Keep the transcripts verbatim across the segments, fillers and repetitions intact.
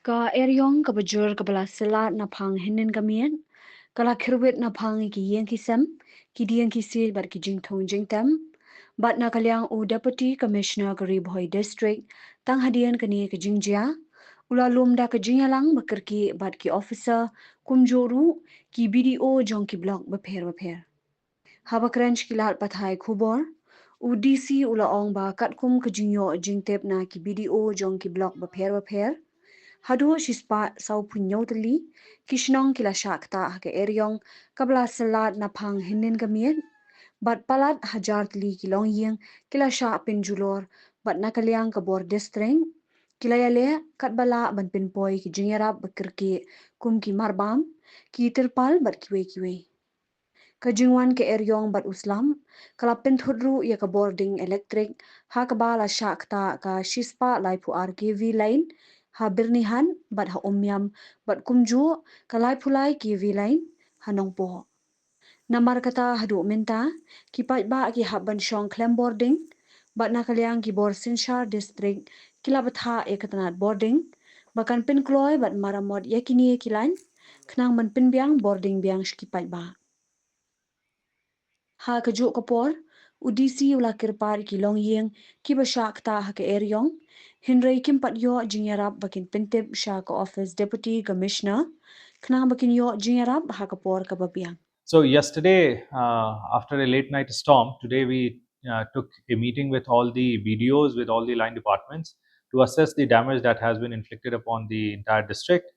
Ka eriong kaba jur kaba la syllat naphang hynnin ka miet ka la khyrwit naphang ïa ki ïing ki sem, ki dieng ki siej bad ki jingthung jingtem. Bad na ka liang u Deputy Commissioner ka Ri Bhoi District, tang hadien kane ka jingjia, u la lum da ka jingïalang ba kyrkieh bad ki officer, kumjuh ruh ki B D O jong ki block bapher bapher. Haba kren sha ki lad pathai khubor, u D C u la ong ba katkum ka jingïoh jingtip na ki B D O jong ki block bapher bapher, haduh shispah sawphew hynñiew tylli ki shnong ki la shah ktah ha ka eriong kaba la syllat naphang hynnin ka miet. Bad palat hajar tylli ki longïing ki la shah pynjulor, bad na ka liang ka bor district ki la ïaleh katba lah ban pynpoi ki jingïarap ba kyrkieh kum ki marbam, ki tirpal bad kiwei kiwei. Ka jingwan ka eriong bad u slap ka la pynthut ruh ïa ka bording elektrik, ha kaba la shah ktah ka shispah laiphew ar K V line ha Byrnihat bad ha Umiam, bad kumjuh ka laiphew lai K V line ha Nongpoh. Namar kata haduh mynta ki paidbah ki hap ban shong khlem bording, bad na ka liang ki bor synshar district ki la bthah ïa ka tnat bording ba kan pynkloi bad maramot ïa kine ki line khnang ban pynbiang bording biang sha ki paidbah. Ha kajuh ka por, u D C u la kyrpad ïa ki longïing kiba shah ktah ha ka eriong, hynrei kim pat ïoh jingïarap ba kin pyntip sha ka office Deputy Commissioner khnang ba kin ïoh jingïarap ha ka por kaba biang. So yesterday, uh, after a late night storm, today we uh, took a meeting with all the B D Os, with all the line departments, to assess the damage that has been inflicted upon the entire district.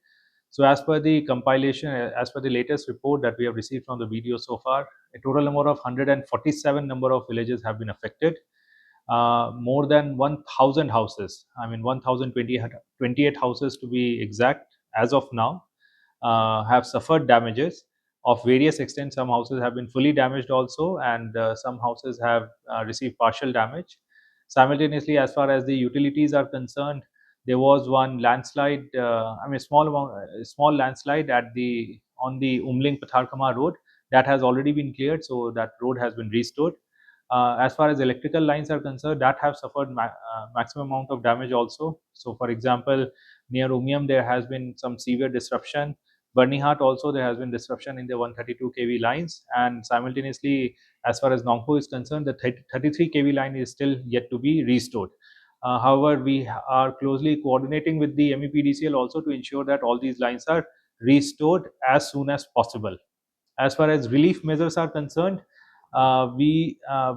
So as per the compilation, uh, as per the latest report that we have received from the B D O so far, a total number of hundred and forty-seven number of villages have been affected. Uh, more than one thousand houses, I mean, one thousand twenty, twenty-eight houses to be exact, as of now, uh, have suffered damages of various extents. Some houses have been fully damaged also, and uh, some houses have uh, received partial damage. Simultaneously, as far as the utilities are concerned, there was one landslide, uh, I mean, small amount, uh, small landslide at the, on the Umling Patharkhmah road. That has already been cleared, so that road has been restored. Uh, as far as electrical lines are concerned, that have suffered ma- uh, maximum amount of damage also. So, for example, near Umiam, there has been some severe disruption. Byrnihat also, there has been disruption in the one thirty-two K V lines, and simultaneously, as far as Nongpoh is concerned, the thirty-three K V line is still yet to be restored. Uh, however, we are closely coordinating with the M E P D C L also to ensure that all these lines are restored as soon as possible. As far as relief measures are concerned, uh, we, uh,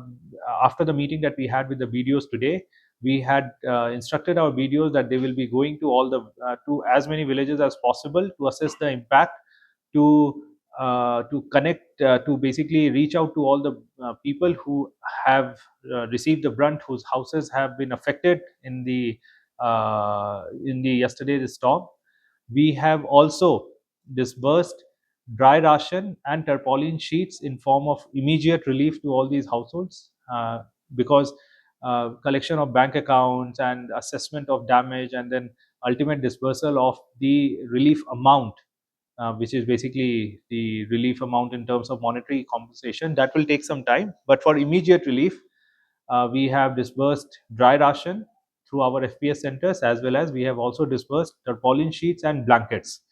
after the meeting that we had with the B D Os today, we had uh, instructed our B D Os that they will be going to all the uh, to as many villages as possible to assess the impact, to uh, to connect, uh, to basically reach out to all the uh, people who have uh, received the brunt, whose houses have been affected in the uh, in the yesterday's storm. We have also disbursed dry ration and tarpaulin sheets in form of immediate relief to all these households, uh, because uh, collection of bank accounts and assessment of damage and then ultimate disbursal of the relief amount, uh, which is basically the relief amount in terms of monetary compensation, that will take some time. But for immediate relief, uh, we have disbursed dry ration through our F P S centers, as well as we have also disbursed tarpaulin sheets and blankets.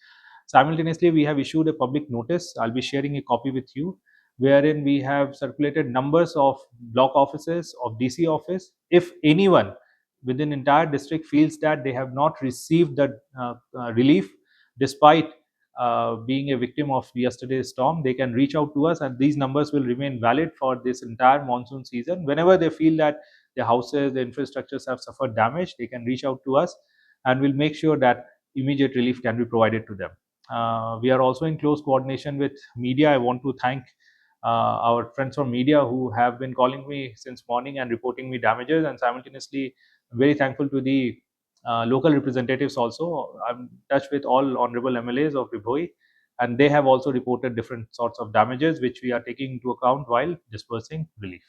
Simultaneously, we have issued a public notice. I'll be sharing a copy with you, wherein we have circulated numbers of block offices, of D C office. If anyone within entire district feels that they have not received the uh, uh, relief despite uh, being a victim of yesterday's storm, they can reach out to us, and these numbers will remain valid for this entire monsoon season. Whenever they feel that their houses, their infrastructures have suffered damage, they can reach out to us, and we'll make sure that immediate relief can be provided to them. Uh, we are also in close coordination with media. I want to thank uh, our friends from media who have been calling me since morning and reporting me damages, and simultaneously, I'm very thankful to the uh, local representatives also. I'm in touch with all honorable M L As of Ri Bhoi, and they have also reported different sorts of damages, which we are taking into account while dispersing relief.